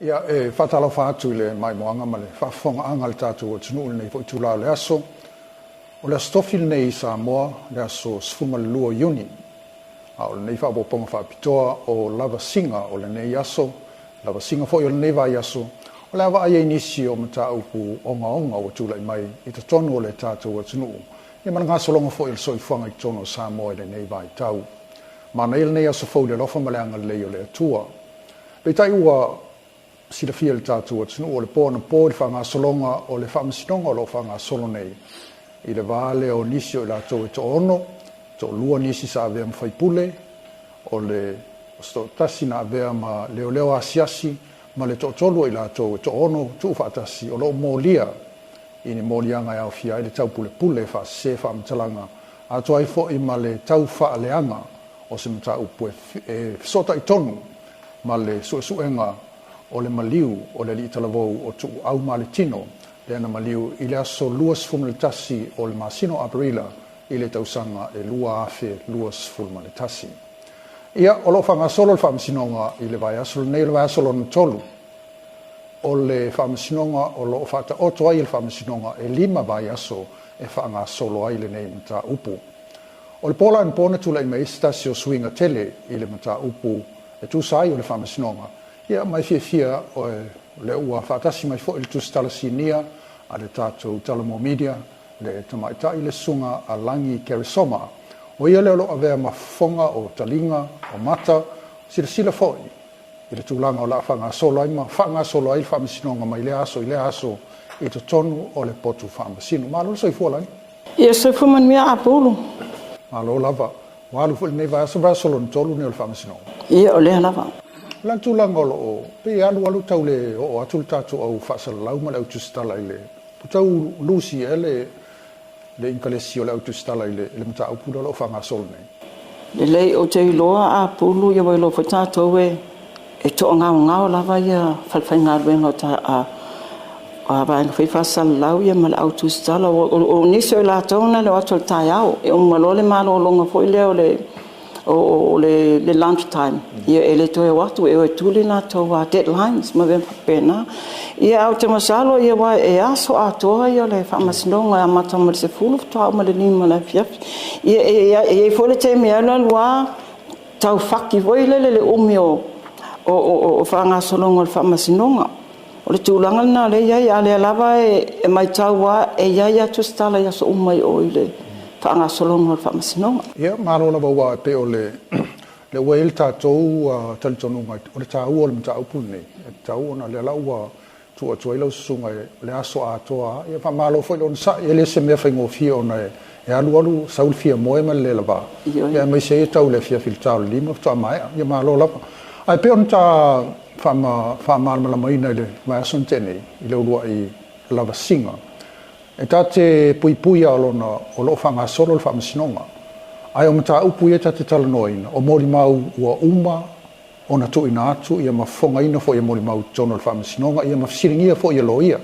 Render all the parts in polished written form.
Ia, e faatalofa atu i le maimoaga ma le faafofogaaga a le tatou atunuu i lenei foi itula o le aso. O le Aso Tofi lenei i Samoa, le aso 12 o Iuni. A o lenei faaopoopoga faapitoa o lavasiga o lenei aso, lavasiga foi o lenei vaiaso, o le a vaai ai nisi o mataupu ogaoga ua tulai mai i totonu o le tatou atunuu, ia ma le gasologa foi o le soifuaga i totonu o Samoa i lenei vaitau. Manaia lenei aso fou i le alofa ma le agalelei o le Atua. Peitai ua silafia e le tatou atunuu o le po anapo i le faagasologa o le faamasinoga o lo o faagasolo nei i le va lea o nisi o i latou e toaono, toalua nisi sa avea ma faipule, o le toatasi na avea ma leoleo asiasi ma le toatolu o i latou e toaono tuufaatasi o lo o molia i ni moliaga e aofia ai le taupulepule faasese faamatalaga atoa ai foi ma le tau faaleaga o se mataupu e fesootai tonu ma le suesuega o le maliu o le alii talavou o Tuuau ma le Tino lea na maliu i le aso 21 o le masina o Aperila i le tausaga e 2021. Ia, o lo o faagasolo le faamasinoga i le vaiaso lenei, o le vaiaso lona tolu o le faamasinoga o lo o faataoto ai e le faamasinoga e lima vaiaso e faagasolo ai lenei mataupu. O le po la anapo na tulai mai ai se tasi o suiga tele i le mataupu e tusa ai o le faamasinoga, ia ma e fiafia o lea ua faatasi mai foi le tusitala sinia a le tatou Talomua Media, le tamaitai le Susuga a Lagi Keresoma. O ia lea o lo o avea ma fofoga o taliga, o mata, silasila foi i le tulaga o le a faagasolo ai ma faagasolo ai le faamasinoga mai lea aso i lea aso i totonu o le potu faamasino. Malo le soifua Lagi. Ia soifua manuia Apulu. Malo lava. Ua alu foi lenei vaiaso, vaiaso lona tolu lenei o le faamasinoga. Ia, o lea lava. O le a le tulaga o lo o, pei e alualu tau le oo atu le tatou au faasalalau ma le au tusitala i le, ua tau lusi ea le le inkalesi o le au tusitala i le i le mataupu lea o lo o faagasolo nei? Lelei, ou te iloa Apulu, ia ua iloa foi tatou e e toagaogao lava ia falefaigaluega o ta a a vaega foi faasalalau ia ma le au tusitala. O nisi o i latou na o le o atu i le taeao, e uma loa le malologa foi lea o le o le lunch time, ia e le toe o atu, e o e tuli latou deadlines ma mea faapena. Ia ae ou te masalo ia aua e aso atoa ia le faamasinoga e amata mai le 10 faatoa oo mai le 5 i le afiafi. Ia e i ai foi le taimi e alu alu lava tau faki foi lele i le umi o faagasologa o le faamasinoga. O le tulaga lena o lea e i ai, a o lea lava e matau lava e i ai lava tusitala i aso uma i o i le faagasologa o le faamasinoga. Ia, malo lava aua e pei o le lea ua i ai le tatou talitonuga o le taua o le mataupu lenei, e tatau ona lea la ua tuu atu ai lau susuga i le aso atoa lava. Ia faamalo foi le onosai, e le o se mea faigofie ona e alu alu sau le fia moe ma le le lava, ia aemaise ai e tau i le afiafi i le ta o le 5 faatoa maea. Ia malo lava. Ae pei ona ta faamalamalamaina i le vaiaso na tea nei i le uluai lavasiga, e ta te puipui lava o lona o lo o faagasolo le faamasinoga. Ae o mataupu ia ta te talanoaina, o molimau ua uma ona tuuina atu ia ma fofogaina foi e molimau i totonu o le faamasinoga ia ma fesiligia foi e loia.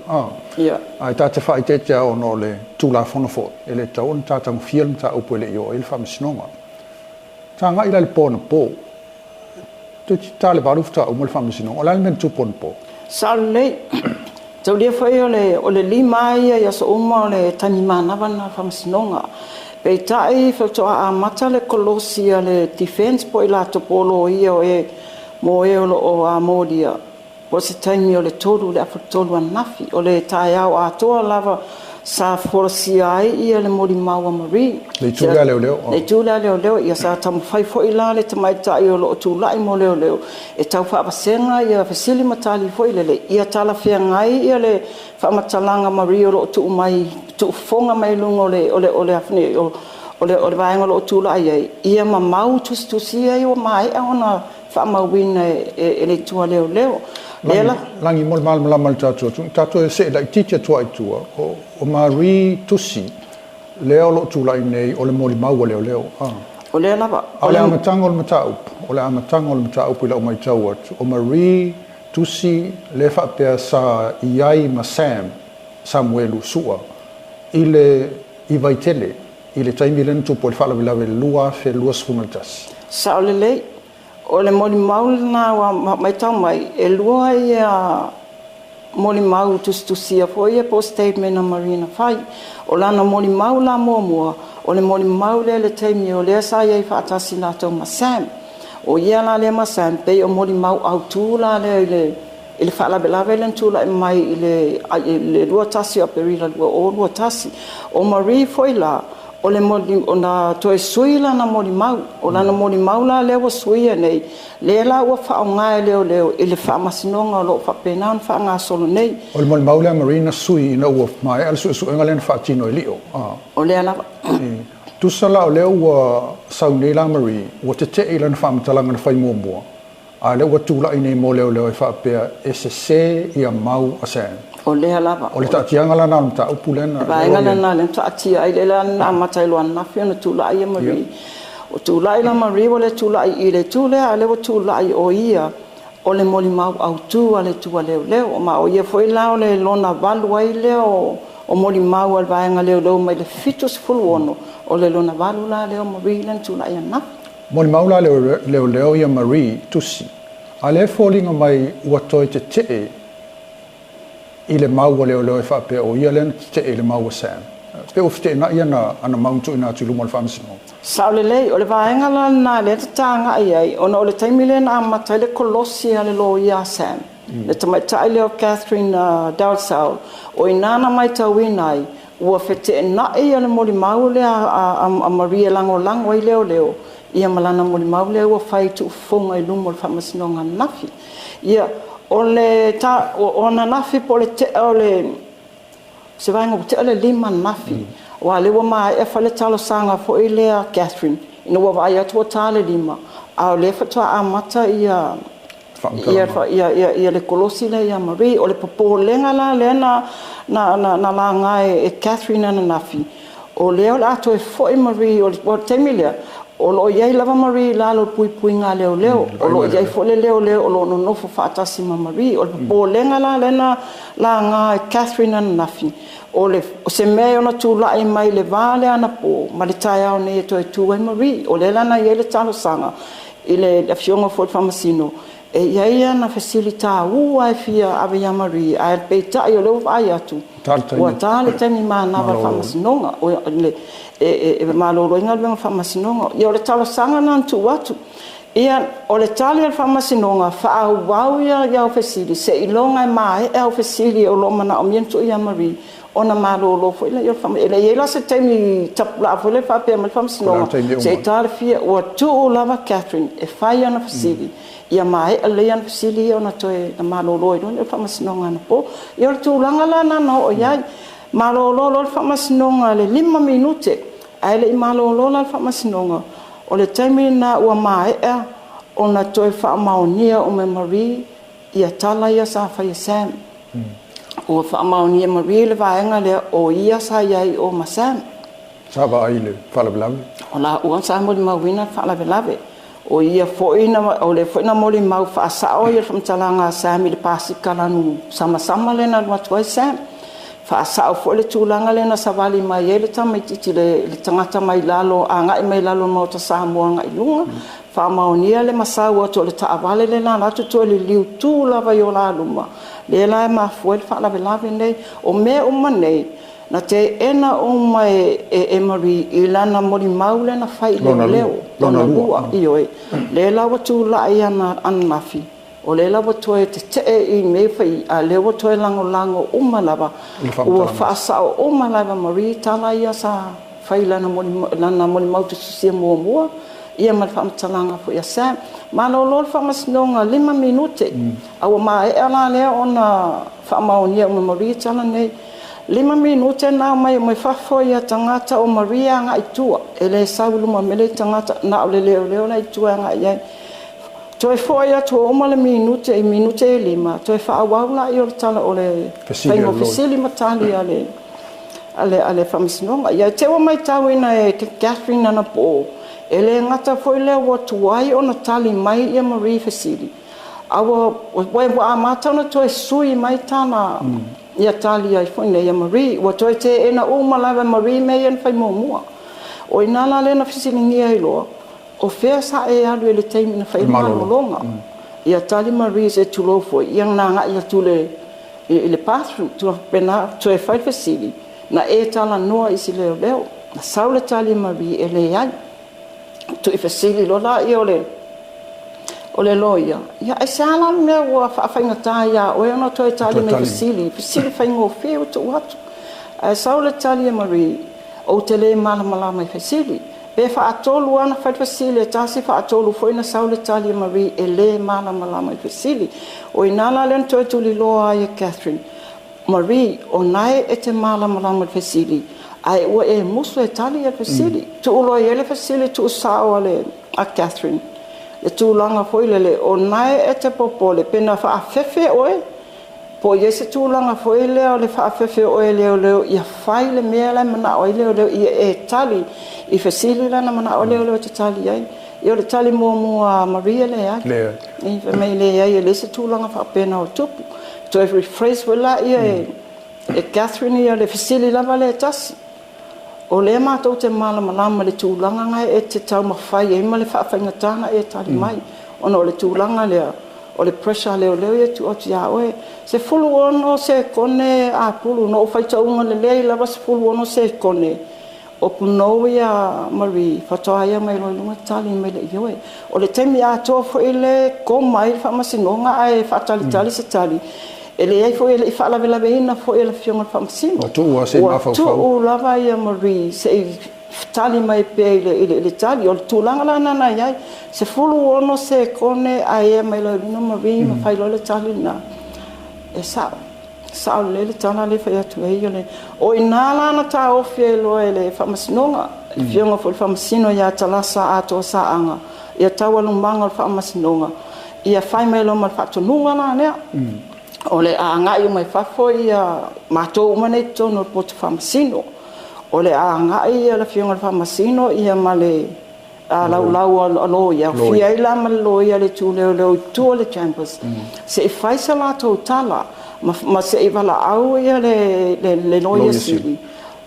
Ae ta te faaeteete lava ona o le Tulafono foi, e le tatau ona ta tagofia le mataupu e le i oo i ai le faamasinoga. Ta agai la i le po anapo. Toeitiiti ta le 8 faatoa uma le faamasinoga. O le a le mea na tupu anapo? Sao lelei. Taulia foi o le, o le 5 lava ia i aso uma o le taimi manava lena o le faamasinoga. Peitai faatoa amata le kolosi a le defense po o i latou po o loia o e mo e o lo o molia po o se taimi o le 3 i le afa tolu ananafi. O le taeao atoa lava sa folasia ai ia le molimau a Marie. Le itu lea a leoleo. Le itu lea a leoleo. Ia sa taumafai foi la le tamaitai o lo o tulai mo leoleo e tau faavasega ia fesili ma tali foi lele ia talafeagai ia le faamatalaga a Marie o lo o tuu mai tuufofoga mai luga o le o le o le o le o le vaega o lo o tulai ai ia ma mau tusitusia ia ua maea ona faamauina e le itu a leoleo. Lea la. Lagi mo le malamalama i le tatou atunuu, tatou e see laitiiti atu lava i tua, o Marie Tusi lea o lo o tulai nei o le molimau a leoleo. O lea lava. A o le amataga o le mataupu, o le amataga o le mataupu i lau matau atu, o Marie Tusi lea faapea sa i ai ma Sam, Samuelu Sua, i le i Vaitele i le taimi lea na tupu ai le faalavelave i le 2021. Sao lelei. O le molimau lena ua matau mai, e lua ia molimau tusitusia foi ia po o statement a Marie na fai. O lana molimau la muamua, o le molimau lea i le taimi o lea sa i ai faatasi latou ma Sam. O ia la lea ma Sam, pei o molimau autu la lea i le faalavelave lea na tulai mai i le 21 o Aperila 2021. O Marie foi la, o le na toe sui lana molimau. O lana molimau la lea ua suia nei, lea la ua faaaoga e leoleo i le faamasinoga o lo o faapena ona faagasolo nei. O le molimau lea Marie na sui ina ua maea le suesuega lea na faatino e Lio. O lea lava. Tusa la o lea ua sau nei la Marie, ua tetee i lana faamatalaga na fai muamua, a lea ua tulai nei mo leoleo e faapea e sese ia mau a Sam. O lea lava. O le taatiaga la na o le mataupu lea na... Vaega lena lea na taatia ai, lea na amata ai loa ananafi ona tulai ia Marie. O tulai la Marie ua le tulai i le itu lea, a lea ua tulai o ia o le molimau autu a le itu a leoleo. Ma o ia foi la o le lona valu ai lea o molimau a le vaega leoleo mai le 76, o le lona valu la lea o Marie lea na tulai ananafi. Molimau la leoleo ia Marie tusi. A lea foliga mai ua toe tetee i le mau a leoleo e faapea o ia lea na tetee i le mau a Sam. Pe ua feteenai ana mau na tuuina atu i luma o le faamasinoga. Sao lelei, o le vaega la lena lea tataga'i ai, ona o le taimi lea na amata ai le kolosi a le loia a Sam. Le tamaitai lea o Catherine Dalsal, o ina na matauina ai, ua feteenai ia le molimau lea a Marie e lagolago ai leoleo, ia ma lana molimau lea ua fai tuufofoga i luma o le faamasinoga ananafi. Ia, o le o ananafi po o le tea o le se vaega ua tea le 5 ananafi. Aua lea ua maea fai le talosaga foi lea a Catherine, ina ua vaai atu ua ta le 5, a o lea faatoa amata ia ia le kolosi lea ia Marie. O le popolega la lea na laga e Catherine ananafi, o lea o le a toe foi Marie, o le taimi lea, o lo o i ai lava Marie i lalo o le puipuiga a leoleo, o lo o i ai foi le leoleo o lo o nonofo faatasi ma Marie. O le popolega la lea na laga e Catherine ananafi, o le se mea e ona tulai mai le va lea anapo ma le taeao nei e toe tu ai Marie. O lea la na i ai le talosaga i le afioga foi i le faamasino, e i ai ana fesili tāua e fia ave ia Marie, ae peitai o lea ua vaai atu, ua ta le taimi manava le faamasinoga, e malolo ai galuega faamasinoga. Ia o le talosaga na na tuu atu. Ia o le tali a le faamasinoga, faaauau ia au fesili, seiloga e maea au fesili o lo o manaomia na tuu ia Marie, ona malolo foi lea i o le faamasinoga. E le i ai la se taimi tapulaa foi lea faapea mai le faamasinoga, se i ta le fia, ua tuu lava Catherine e fai ana fesili, ia maea lelei ana fesili ia ona toe na malolo ai loa le faamasinoga anapo. Ia o le tulaga la na na oo i ai. Malolo loa le faamasinoga le 5 minute, ae le i malolo la le faamasinoga, o le taimi lena ua maea ona toe faamaonia o Marie ia tala ia sa fai e Sam. Ua faamaonia Marie le vaega lea o ia sa i ai o ma Sam. Sa vaai i le faalavelave. O la ua sa molimauina le faalavelave. O ia foi na, o le foi na molimau faasao ia le faamatalaga a Sam i le pasika lanu samasama lea na alu atu ai Sam. Faasao foi le tulaga lea na savali mai ai le tamaitiiti le tagata mai lalo, agai mai lalo o le Maota Samoa agai i luga. Faamaonia le masau atu o le taavale le la atu toe liliu tu lava i o la luma. Lea la e mafua ai le faalavelave nei. O mea uma nei, na teena uma e Marie i lana molimau lea na fai i leoleo. Lona lua. Ioe. Lea la ua tulai ananafi, o lea la ua toe tetee i mea fai, a lea ua toe lagolago uma lava. Ua faasao uma lava Marie tala ia sa fai lana molimau tusitusia muamua, ia ma le faamatalaga foi a Sam. Malolo le faamasinoga 5 minute, a ua maea la lea ona faamaonia uma Marie tala nei. 5 minute na mai mai fafo ia tagata o Marie agai i tua, e le sau i luma mele tagata, na o le leoleo la i tua agai ai. Toe foi atu o uma le minute i minute e 5, toe faaauau la i o le tala o le faiga fesili ma tali a le faamasinoga. Ia te ua matauina e Catherine anapo, e le gata foi lea ua tuai ona tali mai ia Marie fesili. A ua amata ona toe sui mai tana ia tali ai foi nei ia Marie, ua toe teena uma lava Marie mea ia na fai muamua. O ina la lea na fesiligia ai loa, O fea sa e alu i le taimi na fai ai le malologa? Ia tali Marie se i tulou foi, ia na agai atu i le bathroom, tulaga faapena. Toe fai le fesili, na e talanoa i se leoleo? Na sau le tali a Marie, e leai. Tuufaafesili loa lea o le loia, ia aisea la le mea ua faafaigata ia oe ona toe tali mai i fesili, fesili faigofie ua tuu atu. Ae sau le tali a Marie, ou te le malamalama i fesili. Pe faatolu lava ona fai le fesili e tasi, faatolu foi ona sau le tali a Marie e le malamalama i fesili. O i ina la lea na toe tuliloa ai e Catherine, Marie, o lena e te malamalama i le fesili, ae ua e musu e tali le fesili. Tuu loa i ai le fesili tuusao a Catherine, le tulaga foi lele, o lena e te popole pe na faafefe oe, po o i ai se tulaga foi lea o le faafefe o oe e leoleo ia fai le mea la e manao ai leoleo ia e tali i fesili la na manao ai leoleo e te tali ai. Ia o le tali muamua a Marie e leai. Leai. Fai mai leai, e leai se tulaga faapena o tupu. Toe rephrase foi lea e Catherine ia le fesili lava lea e tasi. O lea matou te malamalama i le tulaga na e te taumafai ai ma le faafaigata na e tali mai. Ona o le tulaga lea, o le pressure a leoleo ia e tuu atu ia oe. 16 sekone apulu, na ou faitauina lelei lava 16 sekone, o punou ia Marie, faatoa ia mai loa i luga tali mai le ioe. O le taimi atoa foi le koma ai le faamasinoga ae faatalitali se tali, e leai foi, e le i faalavelaveina foi e le afioga i le faamasino. Ua tuu lava ia Marie se i tali mai pea i le tali. O le tulaga la na i ai, 16 sekone ae ea mai loa i luga Marie ma fai loa le tali lena. E sao. Sao lelei le tala lea fai atu ai. O i ina la na taofi ai loa e le faamasinoga, le afioga foi i le faamasino ia Talasa Atoa Saaga, ia taualumaga o le faamasinoga, ia fai mai loa ma le faatonuga la lea. O le a agai uma i fafo ia matou uma nei i totonu o le poto faamasino. O le a agai ia le afioga i le faamasino ia ma le laulau a loia, fia ai la ma le loia le itu leoleo i tua o le chambers, se i fai se latou tala ma se i valaau ia le loia sili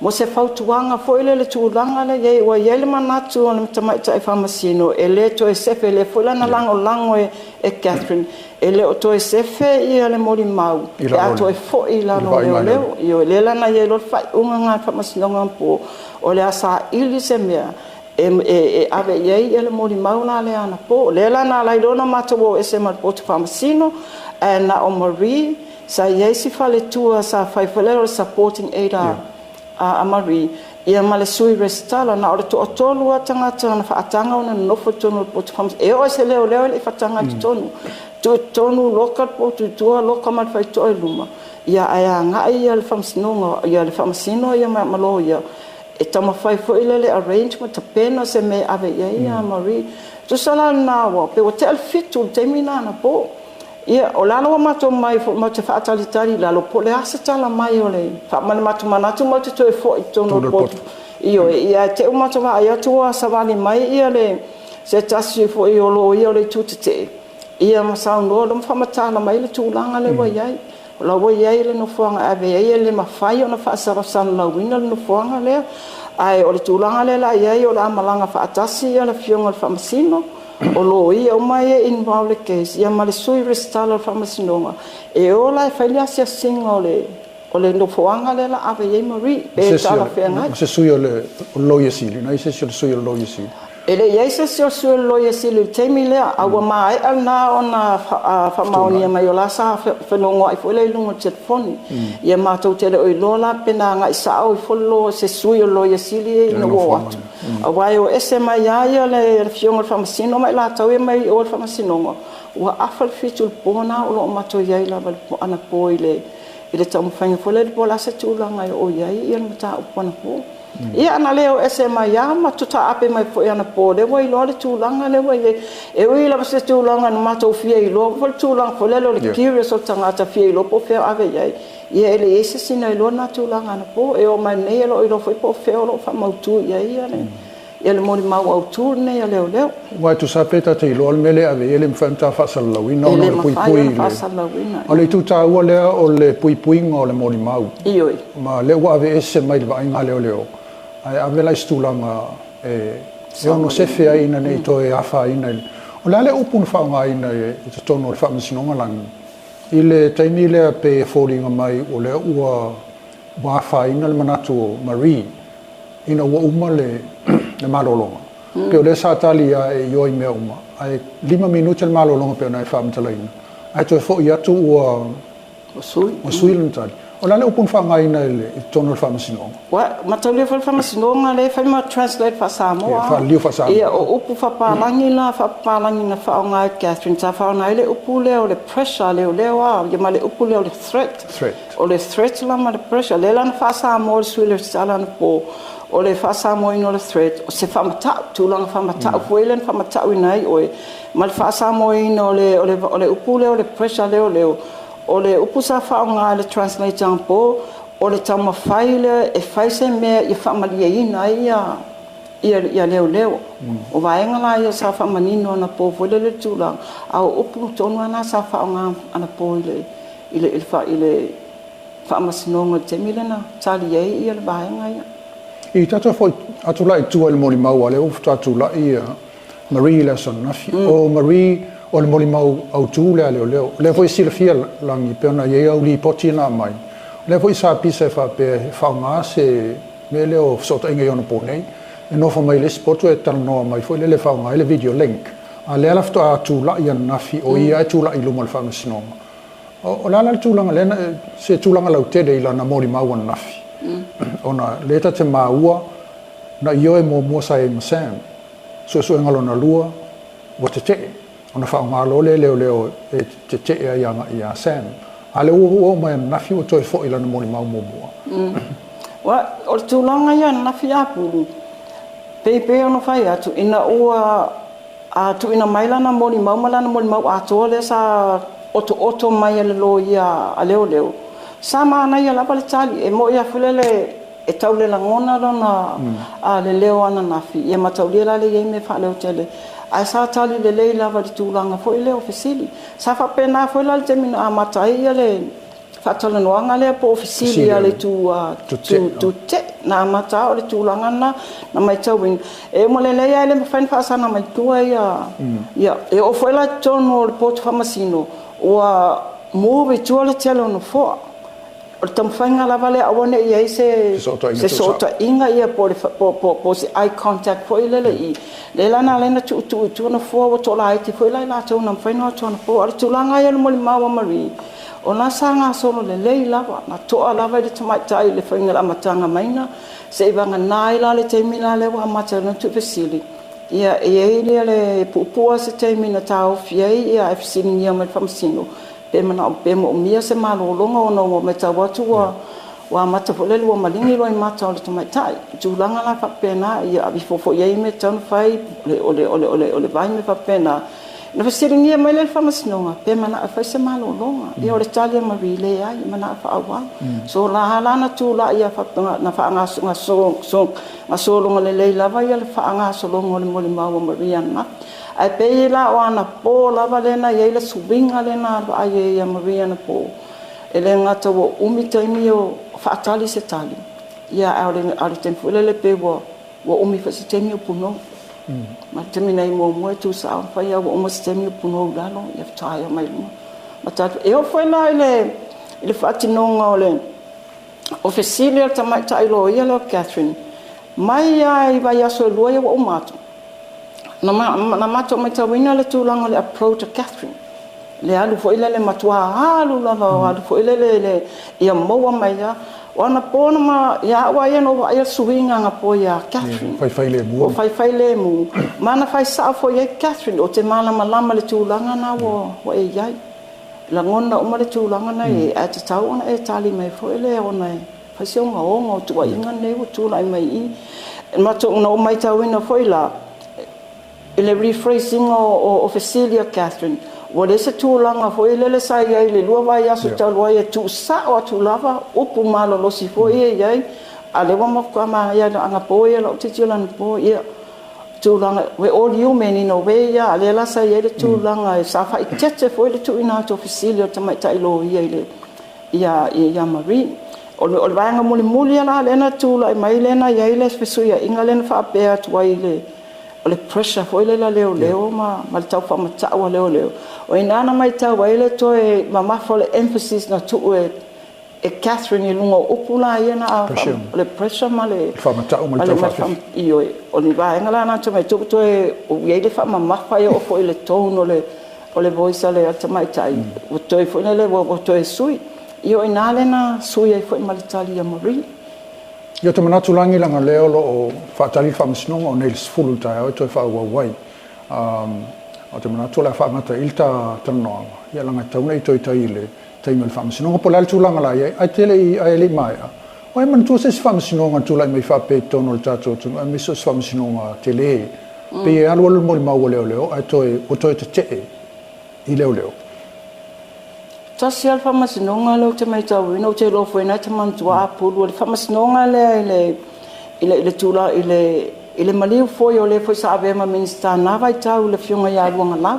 mo se fautuaga foi lea le tulaga lea i ai. Ua i ai le manatu o le tamaitai faamasino e le toe sefe, lea foi la na lagolago e Catherine, e le o toe sefe ia le molimau pe a toe foi i lalo o leoleo. Ioe, lea la na i ai loa le faaiuga na a le faamasinoga anapo, o le a saili se mea e ave i ai le molimau la lea anapo. O lea la na ala ai loa ona matou o ese ma le poto faamasino, ae na o Marie sa i ai si faletua sa fai foi lea o le supporting aid a Marie, ia ma le sui resitala. Na o le toatolu lava tagata na faataga ona nonofo i totonu o le poto faamasino. E oo i se leoleo e le i faataga i totonu. Tuu i totonu loka le potu i tua, loka ma le faitotoa i luma, ia ae agai ia le faamasinoga, ia le faamasino ia ma loia, e taumafai foi lea le arrange ma tapena se mea e ave i ai ia Marie. Tusa la lena ua, pe ua tea le 7 le taimi na anapo. Ia, o lalo ua matou mai foi matou te faatalitali i lalo, po o le a se tala mai o le matou manatu matou te toe foi i totonu o le poto. Ioe, ia ae te i ua matou vaai atu ua savali mai ia le se tasi foi o loia o le itu tetee, ia ma saunoa loa ma faamatala mai le tulaga lea ua i ai. O la ua i ai le nofoaga e ave ai, e le mafai ona faasalalauina le nofoaga lea. Ae o le tulaga lea la i ai, o le a malaga faatasi ia le afioga i le faamasino, o loia uma ia involve le case, ia ma le sui resitala o le faamasinoga, e o la e fai le asiasiga o le nofoaga lea la ave i ai Marie, pe talafeagai. Ma se sui o le loia sili, na i se isi o le sui o le loia sili. E le i ai se isi o le sui o le loia sili i le taimi lea, a ua maea lena ona faamaonia mai o la sa fenogoai foi lea i luga o le telefoni. Ia matou te le o iloa la pe na agai sao ifo le se sui o le loia sili ina ua o atu. Aua e o ese mai lava ia le afioga i le faamasino ma i latou ia mai o le faamasinoga, ua afa le 7 i le po na o lo o matou i ai lava anapo i le taumafaiga foi lea po o le a se tulaga e oo i ai ia le mataupu anapo. Ia ana le o ese mai lava ma taape mai foi anapo, lea ua iloa le tulaga lea ua i ai. E ui lava se tulaga na matou fia iloa foi le tulaga foi lea o le curious o le tagata fia iloa po o fea o ave i ai. Ia e le i ai se sina iloa na tulaga anapo. E oo mai nei e le o iloa foi po o fea o lo o faamautu i ai ia le molimau autu lenei a leoleo. Ua e tusa pe ta te iloa le mea lea ave i ai, le mafai ona ta faasalalauina ona o le puipui. E le mafai ona faasalalauina. O le itu taua lea o le puipuiga o le molimau. Ioe. Ma lea ua ave ese mai le vaaiga a leoleo, ae ave la i se tulaga e E ono sefe ai ina ne i toe afaina i le. O le a le upu na faaaogaina i totonu o le Faamasinoga Lagi i le taimi lea pei e foliga mai o lea ua afaina le manatu o Marie ina ua uma le malologa. Pei o lea sa tali lava e ioe i mea uma, ae 5 minute le malologa pei ona e faamatalaina, ae toe foi atu ua sui lana tali. O le a le upu na faaaogaina i totonu o le Faamasinoga? Ua mataulia foi le Faamasinoga lea e fai ma translate faa-Samoa. Ia, faaliliu faa-Samoa. Ia, o upu faapalagi la, faapalagi na faaaoga e Catherine, sa faaaoga ai le upu lea o le pressure, leoleo lava, ia ma le upu lea o le threat. Threat. O le threat la ma le pressure, lea la na faa-Samoa le sui Resitala anapo, o le faa-Samoaina o le threat, o se faamatau, tulaga faamatau foi lea na faamatauina ai oe, ma le faa-Samoaina o le upu lea o le pressure leoleo, o le upu sa faaaoga e le translator anapo, o le taumafai lea e fai se mea ia faamalieina ai ia leoleo. O vaega la ia sa faamanino anapo foi lele tulaga, a o upu tonu lava na sa faaaoga anapo i le Faamasinoga i le taimi lea na tali ai le vaega ia. I tatou foi atu la i tua i le molimau a lea ua faatoa tulai Marie i le aso ananafi. O Marie o le molimau autu lea a leoleo. O lea foi e silafia Lagi pei ona i ai au lipoti na aumai. O lea foi sa pisa e faapea e faaaoga se mea lea o fesootaiga i ona po nei. E nofo mai i le isi potu e talanoa mai foi lele e faaaoga ai le video link. A o lea la faatoa tulai ananafi o ia e tulai i luma o le Faamasinoga. O le a la le tulaga lea, se tulaga lautele i lana molimau ananafi? Ona lea ta te maua na ioe muamua sa i ai ma Sam. Suesuega lona lua, ua tetee. Ona faaaoga loa lea e leoleo e tetee ai agai ia Sam. A lea ua oo mai ananafi ua toe foi i lana molimau muamua. O le tulaga ia ananafi Apulu, pei ona fai atu, ina ua tuuina mai lana molimau ma lana molimau atoa lea sa otooto mai e le loia a leoleo, sa manaia lava le tali, e moi lava foi lele e tau le lagona lona le leo ananafi, ia mataulia la le i ai mea faaleotele, ae sa tali lelei lava i le tulaga foi lea o fesili. Sa faapena foi la le taimi na amata ai ia le faatalanoaga lea po o fesili a le itu tetee, na amata o le tulaga lena na matauina. E uma lelei lava e le mafai ona faasana mai tua ia, e oo foi la i totonu o le potu faamasino, ua move i tua le tele o nofoa. O le taumafaiga lava lea aua ne i i ai se fesootaiga ia po o se eye contact foi lele i. Lea la na ala ai ona tuutuu i tua nofoa ua toalaiti foi la i latou na mafai ona o atu anapo. A o le tulaga ia o le molimau a Marie, o la sa gasolo lelei lava, na toa lava i le tamaitai i le faiga i le amataga maina, seia vagana ai la le taimi la lea ua amata ai ona tuufesili. Ia, e i ai le puupuu lava se taimi na taofi ai ae fesiligia mai le Faamasino pe manao pe moomia se malologa ona ua matau atu ua amata foi lele ua maligi loimata o le tamaitai. I tulaga la faapena, ia aveifo foi i ai mea e tatau ona fai, o le vai ma mea faapena. Na fesiligia mai lea e le Faamasinoga pe manao e fai se malologa. Ia o le tali a Marie, leai, e manao e faaauau. So la la na tulai na faagasologa lelei lava ia le faagasologa o le molimau a Marie ananafi. Ae pei la o anapo lava lea na i ai le suiga lea na vaai ai ia Marie anapo. E le gata ua umi taimi o faatali se tali, ia ae o le taimi foi lele pei ua umi foi se taimi o punou. Ma le taimi na i muamua e tuusao ona fai ua uma se taimi o punou i lalo, ia faatoa ea mai luga. E oo foi la i le faatinoga o le fesili a le tamaitai loia lea o Catherine, mai lava i vaiaso e lua ia ua uma atu, na matou matauina le tulaga o le approach a Catherine. Le alu foi lele matua alu lava, alu foi lele ia maua mai lava. O anapo ia au lava ia na ou vaaia le suiga anapo ia Catherine. Faifai lemu. O faifai lemu. Ma na fai sao foi ai Catherine, o te malamalama le tulaga na ua e i ai. Lagona uma le tulaga na e, ae tatau ona e tali mai foi lea ona e fai se ogaoga o tuuaiga nei ua tulai mai i. Matou na ou matauina foi la, i le rephrasing o fesili a Catherine, ua leai se tulaga foi lele sa i ai i le 2 vaiaso talu ai e tuusao atu lava upu malolosi foi e i ai, a lea ua matua manaia anapo ia lau tilotilo anapo, ia tulaga, we all human in a way ia, a lea la sa i ai le tulaga sa faaitete foi le tuuina atu o fesili o le tamaitai loia i le ia Marie. O le vaega mulimuli la lea na tulai mai lea na i ai le fesuiaiga lea na faapea atu ai i le o le pressure foi lele a leoleo ma le tau faamata'u a leoleo. O ina na matau ai le toe mamafa o le emphasis na tuu e Catherine i luga o upu la ia na o le pressure ma le faamata'u ma le taufaafifi. Ioe, o ni vaega la na te mai tu toe i ai le faamamafa e oo foi i le tone o le voice a le tamaitai ua toe foi lele ua toe sui. Ia o ina lea na sui ai foi ma le tali a Marie. Ia, ou te manatu Lagi, leaga o lea o lo o faatali le faamasinoga o nei i le 10 i le taeao e toe faaauau ai. Ou te manatu o le a faagata i le ta talanoaga, ia leaga e tatau ona e toe tai i le taimi o le faamasinoga po o le a le tulaga la i ai, ae tele i ae le i maea. Ua e manatua se isi faamasinoga na tulai mai faapea i totonu o le tatou atunuu, aemaise o se faamasinoga tele, pei e alualu le molimau a leoleo ae toe ua toe tetee i leoleo? Tasi lava le faamasinoga lea ou te matauina, ou te iloa foi na e te manatua Apulu, o le faamasinoga lea i le maliu foi o le foi sa avea ma Minisita na vaitau, le Afioga ia Luagalau,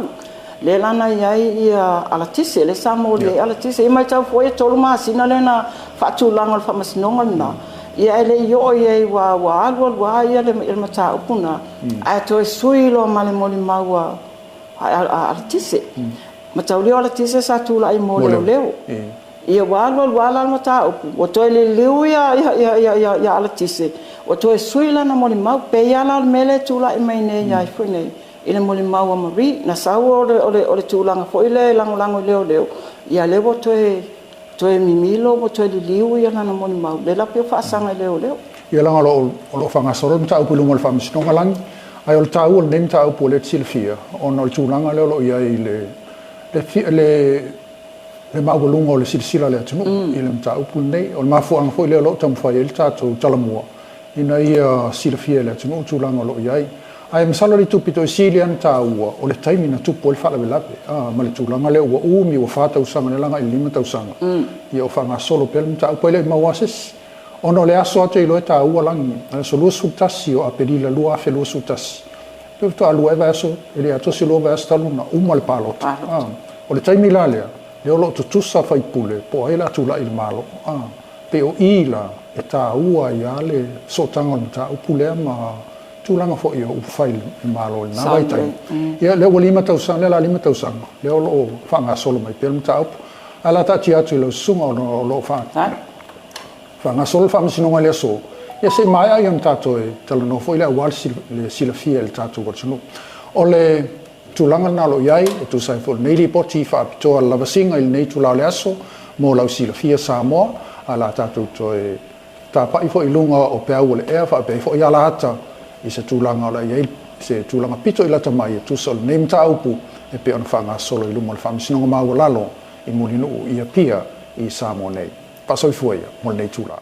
lea la na i ai ia Alatise, lea sa moli ai Alatise. Ia matau foi e 3 masina lea na faatulaga o le faamasinoga lena, ia ae le i oo i ai ua alu alu lava ia le mataupu na, ae toe sui loa ma le molimau a Alatise. Mataulia o Alatise sa tulai mo leoleo. Ia ua alu alu lava la le mataupu ua toe liliu ia Alatise, ua toe sui lana molimau. Pei lava la o le mea lea e tulai mai nei ia foi nei i le molimau a Marie, na sau o le tulaga foi lea e lagolago i leoleo, ia lea ua toe mimilo, ua toe liliu ia lana molimau, lea la pei o faasaga i leoleo. Ia, leaga o lo o faagasolo le mataupu i luga o le faamasinoga Lagi, ae o le taua o lenei mataupu o lea e te silafia, ona o le tulaga lea o lo o i ai le maualuga o le silasila a le atunuu i le mataupu lenei. O le mafuaaga foi lea o lo o taumafai ai le tatou talamua ina ia silafia e le atunuu tulaga o lo o i ai. Ae masalo le itu pito i sili ona taua o le taimi na tupu ai le faalavelave ma le tulaga lea ua umi, ua 4 tausaga lea laga i le 5 tausaga. Ia o faagasolo pea le mataupu ai le i maua se isi. Ona o le aso atu iloa e taua Lagi, o le aso 21 o Aperila 2021. Pe faatoa 2 vaiaso, e le atoa se 2 vaiaso talu ona uma le palota. O le taimi la lea, lea o lo o tutusa faipule po o ai le a tulai i le Malo. Pe o i la e taua ai lava le sootaga o le mataupu lea ma tulaga foi o upufai i le Malo i lena vaitaimi. Ia lea ua 5 tausaga, lea la 5 tausaga, lea o lo o faagasolo mai pea le mataupu. Ae la taatia atu i lau susuga ona o lo o faagasolo le faamasinoga i le aso. Ia se i maea ia ona tatou e talanoa foi le aua le silafia e le tatou atunuu. O le tulaga lena o lo o i ai, e tusa ai foi o lenei lipoti faapitoa le lavasiga i lenei itula o le aso mo lau silafia Samoa, a la tatou toe tapai foi i luga o peau o le ea faapea ai foi ala ata i se tulaga o la i ai se tulaga pito i lata mai e tusa o lenei mataupu e pei ona faagasolo i luma o le Faamasinoga Maualalo i Mulinuu i Apia i Samoa nei. Faasoifua ia mo lenei itula.